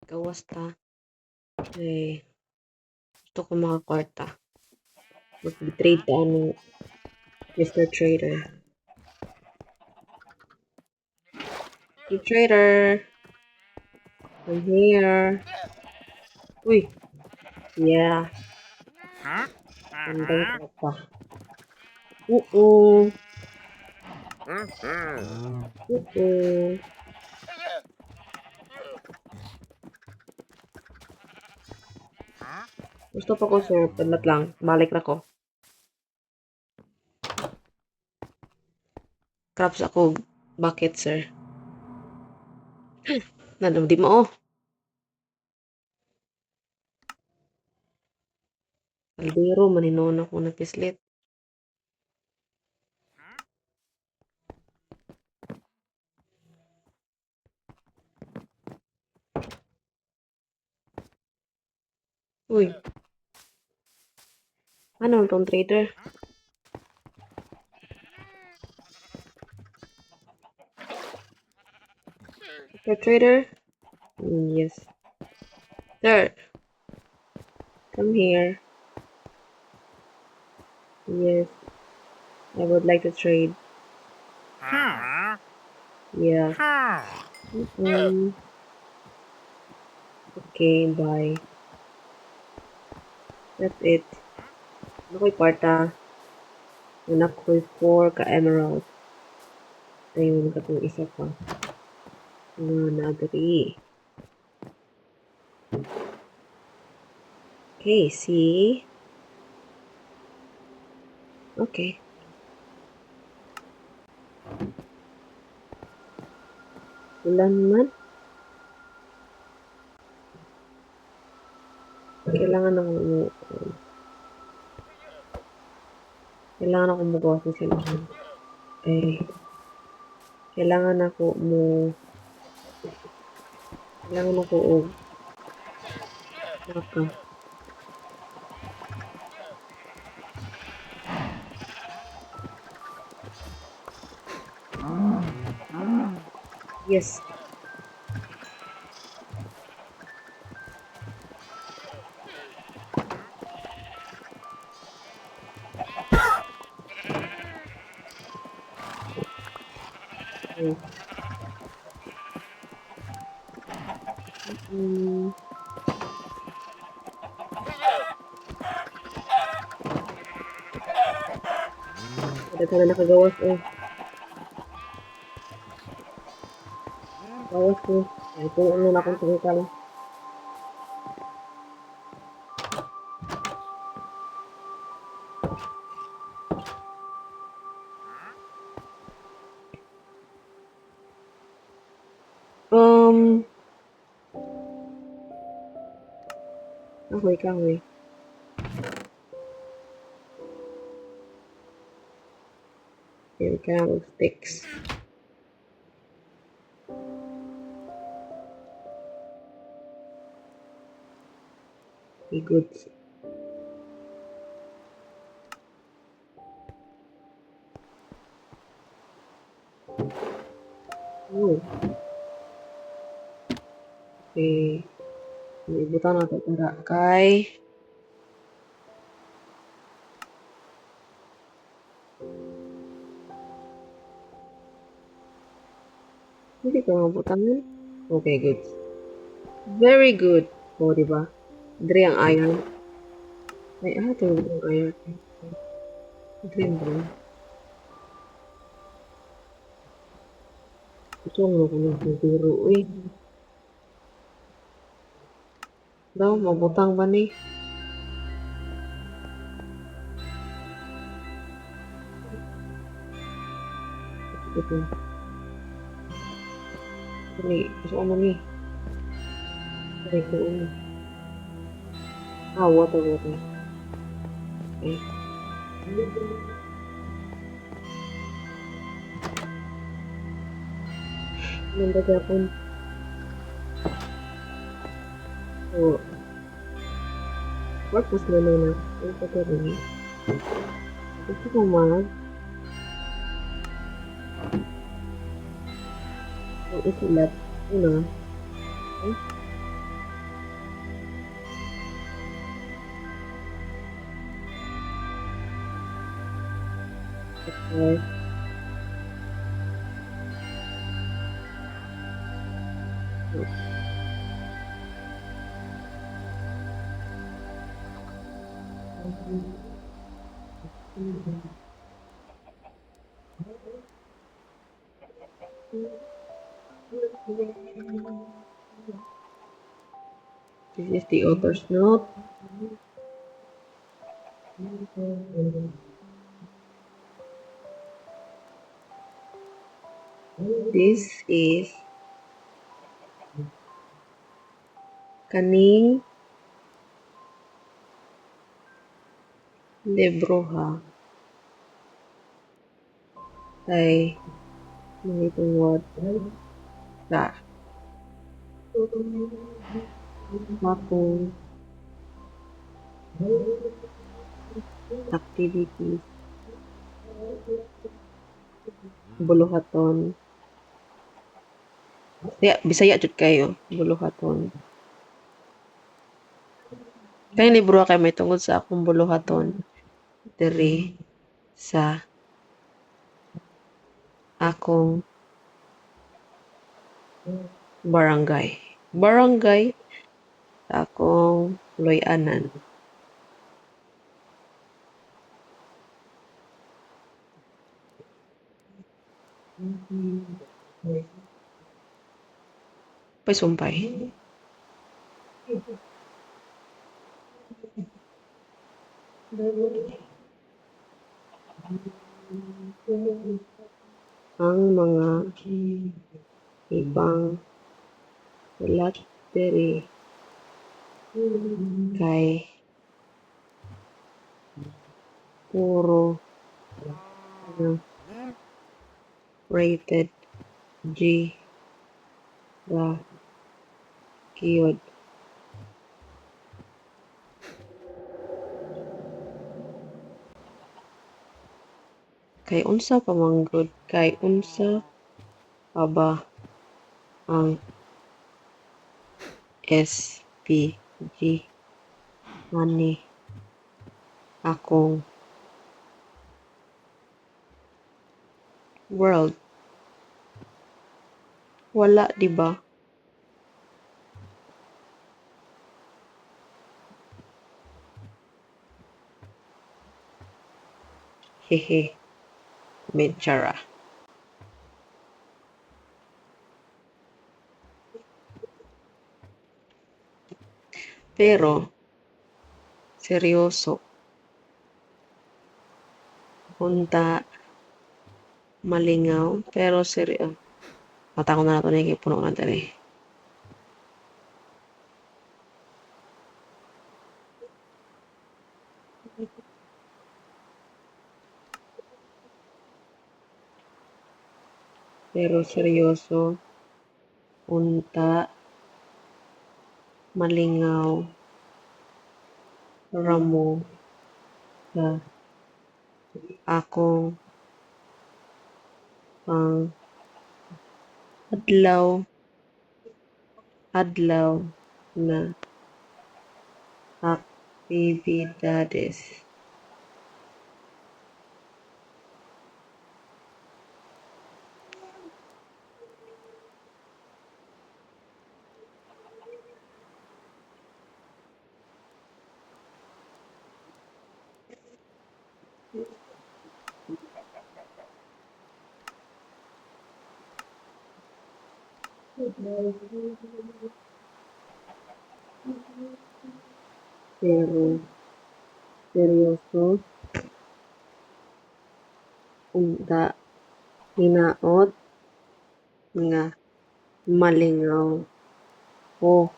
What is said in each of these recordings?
Gawas ta. Eh, gusto ko makakwarta. Mag-trade ta ano, Mr. Trader. Mr. Trader! I'm here. Uy! Yeah. Gandang kwarta. Oo. Oo. Gusto pa ko, sir. Padlat lang. Balik na ko. Craps ako. Bakit, sir? Nanong di mo, oh. Kaldero, maninoon ako na pislit. Uy. Ano tong trader? Mr. Trader? Yes. Sir. Come here. Yes. I would like to trade. Yeah. Mm-mm. Okay, bye. That's it. Ano ko'y kwarta? Wala ko'y 4 ka emerald. Ayun, katong isa pa. Nga na-agree. Okay, see? Okay. Ulan man. Kailangan ako mo Kailangan ako magawa sa cellphone. Eh, kailangan ako og naka. Yes. Oh. Daghan na nakagawas eh. Gawas ko. Ay, puno na akong tungkal. Kahoy, kahoy. Yan, kailangan og sticks. Okay, good. Oh. Okay. Ibutang nato para kay Hindi ko mabutangan. Okay, good. Very good. O, di ba? Diri ang iron. Ay, ito ang iron. Diri ang brown. Ito ang mga kaldero, uy. Daw, mabutang ba ni? Ito. Dali, gusto ko ni. Dali ko ano. Ah, water, water. Okay. Nanda gyapon. So, purpose na na. Ang pagkaroon. Gusto ko mag ang isulat. Una, eh? Okay. This is the author's note. This is kaning libro ha kay mahitungod sa akong activities, buluhaton. Bisaya, Bisaya jud kayo, buluhaton. Kay libro kay may tungod sa akong buluhaton diri sa akong barangay. Barangay sa akong puloy-anan. Pay sumpay. Ang mga ibang sulat diri kay puro na rated G ra gyud. Kay unsa pa man gud, kay unsa pa ba ang SPG ani akong world? Wala, di ba? Hehe. Menchara. Pero seryoso unta malingaw, pero seryo mata ko na nato na puno na diri. Pero seryoso unta malingaw ra mo sa akong pang adlaw adlaw na aktibidades. Pero seryoso unta hinaot nga malingaw o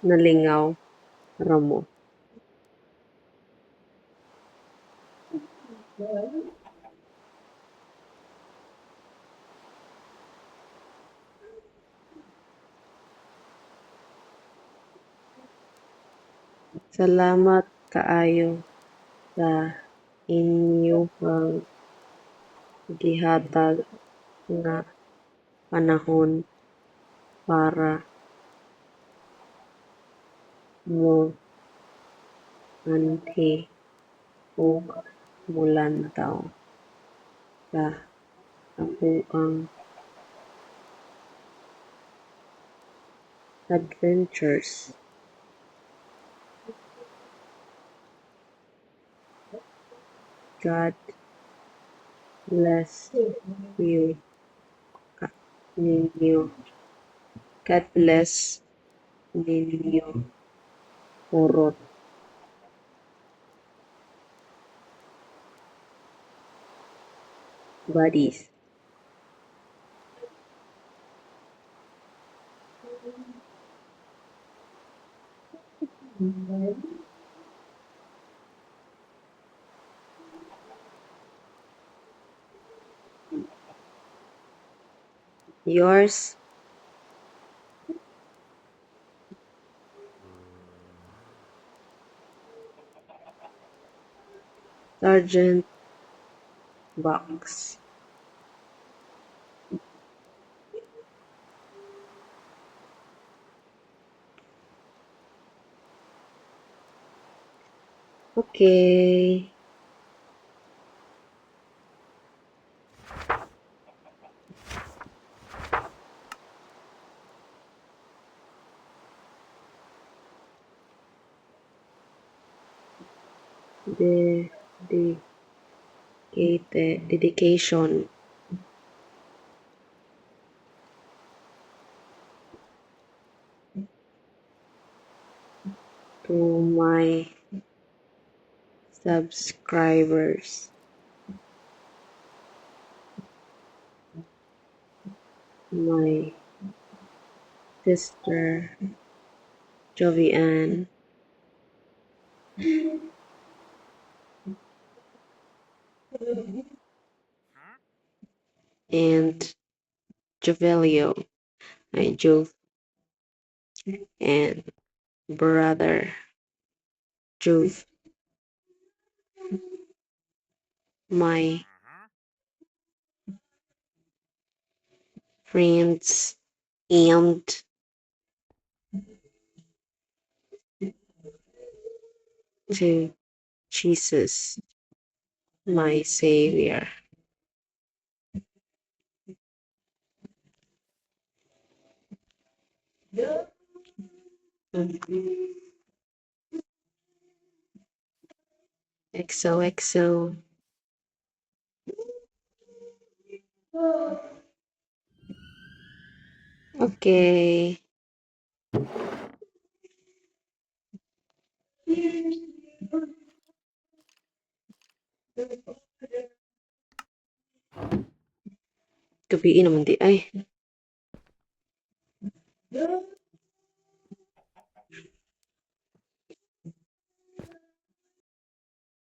nalingaw ra mo. Salamat kaayo sa inyuhang gihatag nga panahon para mo anhi ug molantaw. Sa akoang adventures. God bless you ninyo. God bless ninyo kurot buddies. Yours, Sergeant Box. Okay. The dedicated dedication to my subscribers, my sister Jovian and Jovelio, my Jove and brother Jove, my friends and to Jesus, my Savior. XOXO. Okay. Gabii naman diay.